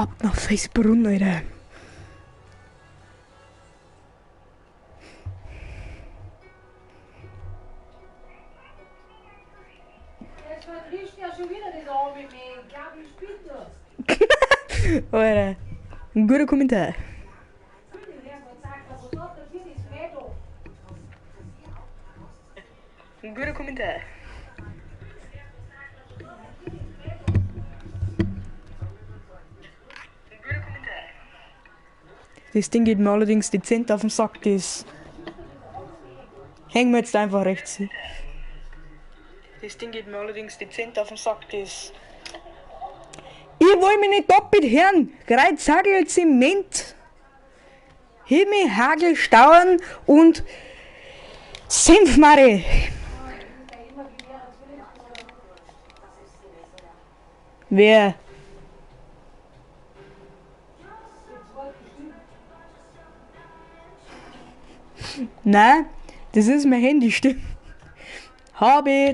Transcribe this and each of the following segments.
Ab nach Felsbrunn, Alter. Jetzt verdrischt ja schon wieder das arme Mäh. Ich glaub, ich spinne da. Alter, ein guter Kommentar. Ein guter Kommentar. Das Ding geht mir allerdings dezent auf den Sack, das hängen wir jetzt einfach rechts. Das Ding geht mir allerdings dezent auf den Sack, das. Ich will mich nicht doppelt hören. Kreuzhagel, Zement, Himmel, Hagel, Stauern und Senfmare. Wer? Nein, das ist mein Handystimme. Habe.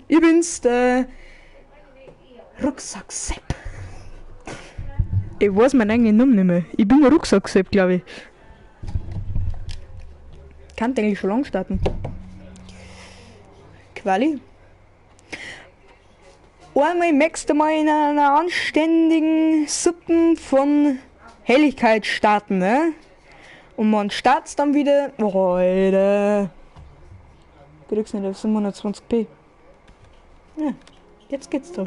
Ich bin's, der Rucksack-Sepp. Ich weiß meinen eigenen Namen nicht mehr. Ich bin der Rucksack-Sepp, glaube ich. Kann eigentlich schon lang starten. Quali. Einmal möchtest du mal in einer anständigen Suppen von Helligkeit starten, ne? Und man startet dann wieder. Oh, Alter. Kriegst nicht auf 720p. Ja, jetzt geht's doch.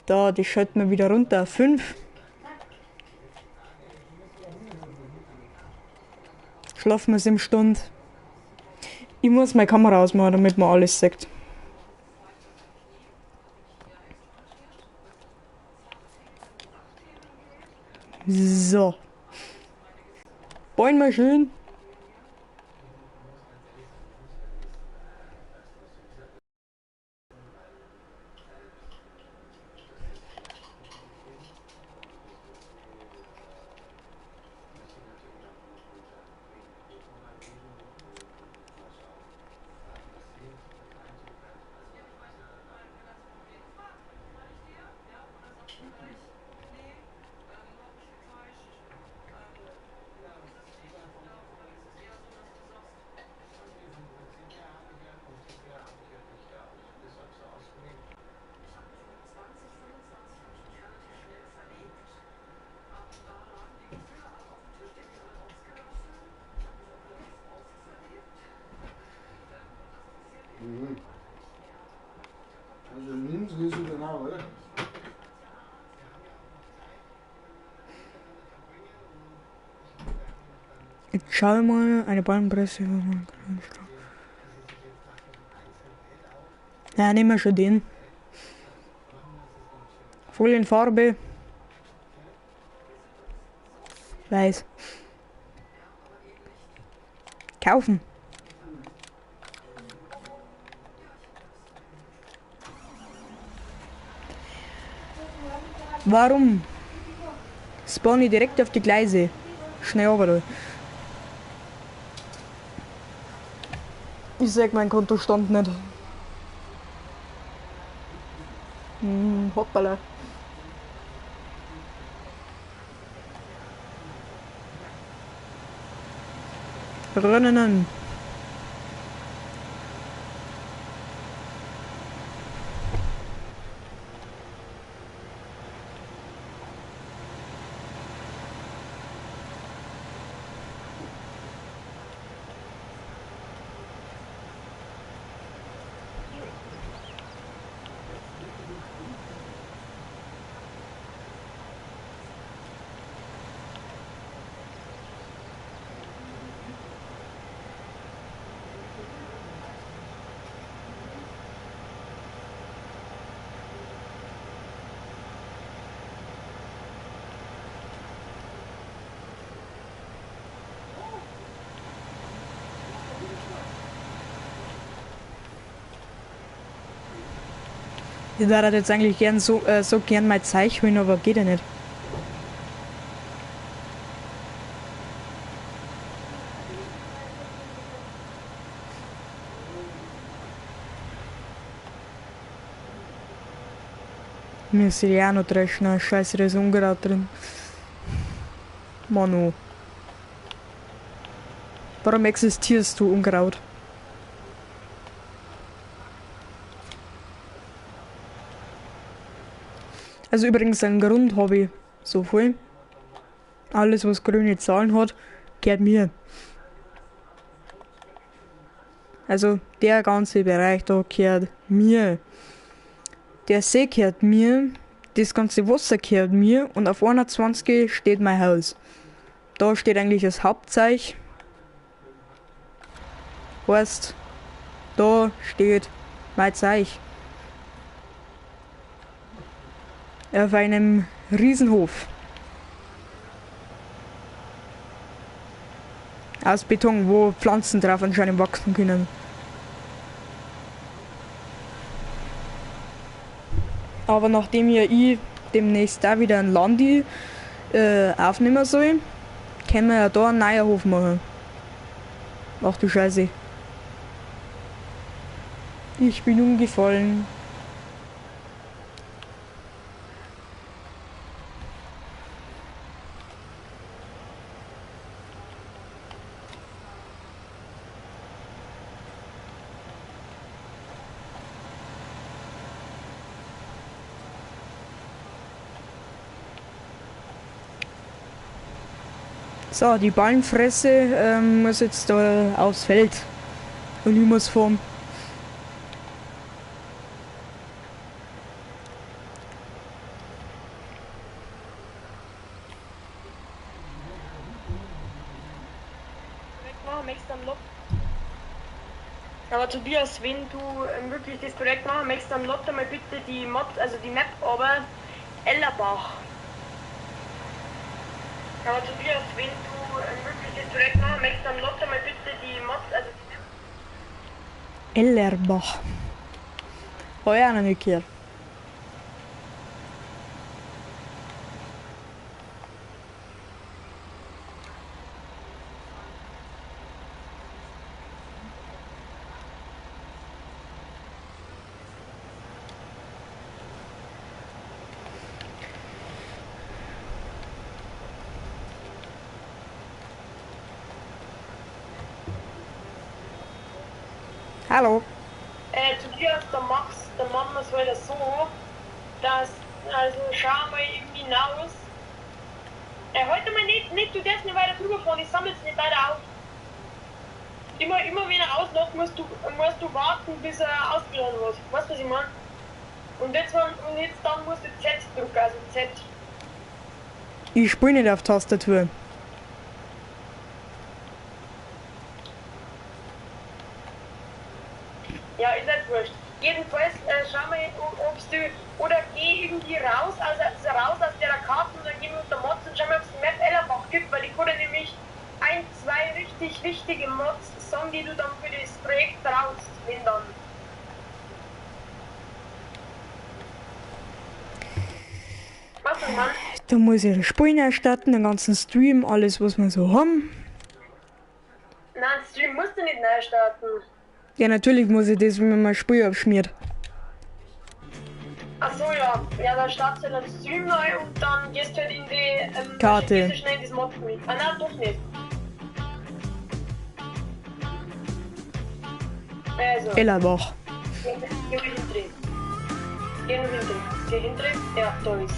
Da, die schalten wir wieder runter. 5. Schlafen wir 7 Stunden. Ich muss meine Kamera ausmachen, damit man alles sieht. So. Wollen wir schön. Mhm. Also nimm's nicht so genau, oder? Jetzt schau mal, eine Ballenpresse. Ja, nehmen wir schon den. Voll in Farbe. Weiß. Kaufen. Warum spawn ich direkt auf die Gleise? Schnell runter da. Ich sag mein Kontostand nicht. Hoppala. Rennen. Ich würde jetzt eigentlich gern so gern mein Zeug holen, aber geht ja nicht. Mir ist ja auch noch dreschen. Scheiße, da ist Unkraut drin. Manu. Warum existierst du, Unkraut? Also übrigens ein Grundhobby. So viel. Alles, was grüne Zahlen hat, gehört mir. Also der ganze Bereich da gehört mir. Der See gehört mir, das ganze Wasser gehört mir und auf 21 steht mein Haus. Da steht eigentlich das Hauptzeich. Heißt, da steht mein Zeich. Auf einem Riesenhof. Aus Beton, wo Pflanzen drauf anscheinend wachsen können. Aber nachdem ja ich demnächst da wieder ein Landi aufnehmen soll, können wir ja da einen neuen Hof machen. Ach du Scheiße. Ich bin umgefallen. So, die Ballenfresse muss jetzt da aufs Feld. Und ich muss fahren. Aber Tobias, wenn du wirklich das Projekt machen möchtest, dann lad mal bitte die Mod, also die Map, aber Ellerbach. Aber Tobias, wenn du wirklich das Projekt machen möchtest, dann lad mal bitte die Mod, also die Map. Ellerbach. Hab ich auch noch nicht gehört. Hallo. Tobias, da machen wir es halt so, dass, also schau mal irgendwie hinaus. Heute mal nicht, du darfst nicht weiter drüber fahren, ich sammle es nicht weiter auf. Immer wenn er ausläuft, musst du warten, bis er ausgeladen wird. Weißt du, was ich meine? Und jetzt dann musst du Z drücken, also Z. Ich spiele nicht auf Tastatur. Ja, ist halt wurscht. Jedenfalls schau mal, ob du. Oder geh irgendwie raus, also raus aus der Karte und dann gehen wir unter Mods und schau mal, ob es die Map Ellerbach gibt, weil ich konnte nämlich 1, 2 richtig wichtige Mods sagen, die du dann für das Projekt brauchst, wenn dann. Was denn, Mann? Da muss ich das Spiel erstatten, den ganzen Stream, alles was wir so haben. Nein, Stream musst du nicht neu starten. Ja, natürlich muss ich das, wenn man mein Spiel abschmiert. Ach so, ja. Ja, dann startest du halt den Stream neu und dann gehst du halt in die Karte. Gehst du schnell in das Mod mit. Ah nein, doch nicht. Also. Ellerbach. Geh hinter. Geh hinter. Geh hinter. Ja, da ist.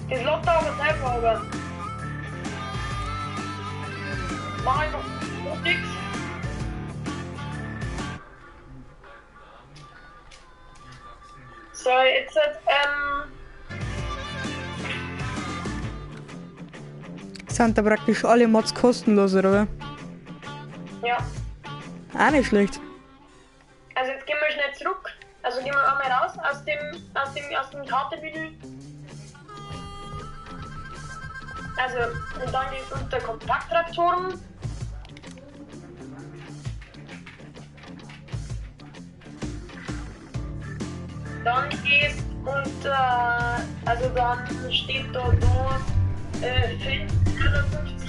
Das läuft auch ganz einfach, aber. Mach einfach nix. So, jetzt Sind da praktisch alle Mods kostenlos, oder? Ja. Auch nicht schlecht. Also jetzt gehen wir schnell zurück. Also gehen wir einmal raus aus dem Kartenmenü. Also, und dann geht's unter Kompakttraktoren. Dann gehst unter, also dann steht da Fenster 51.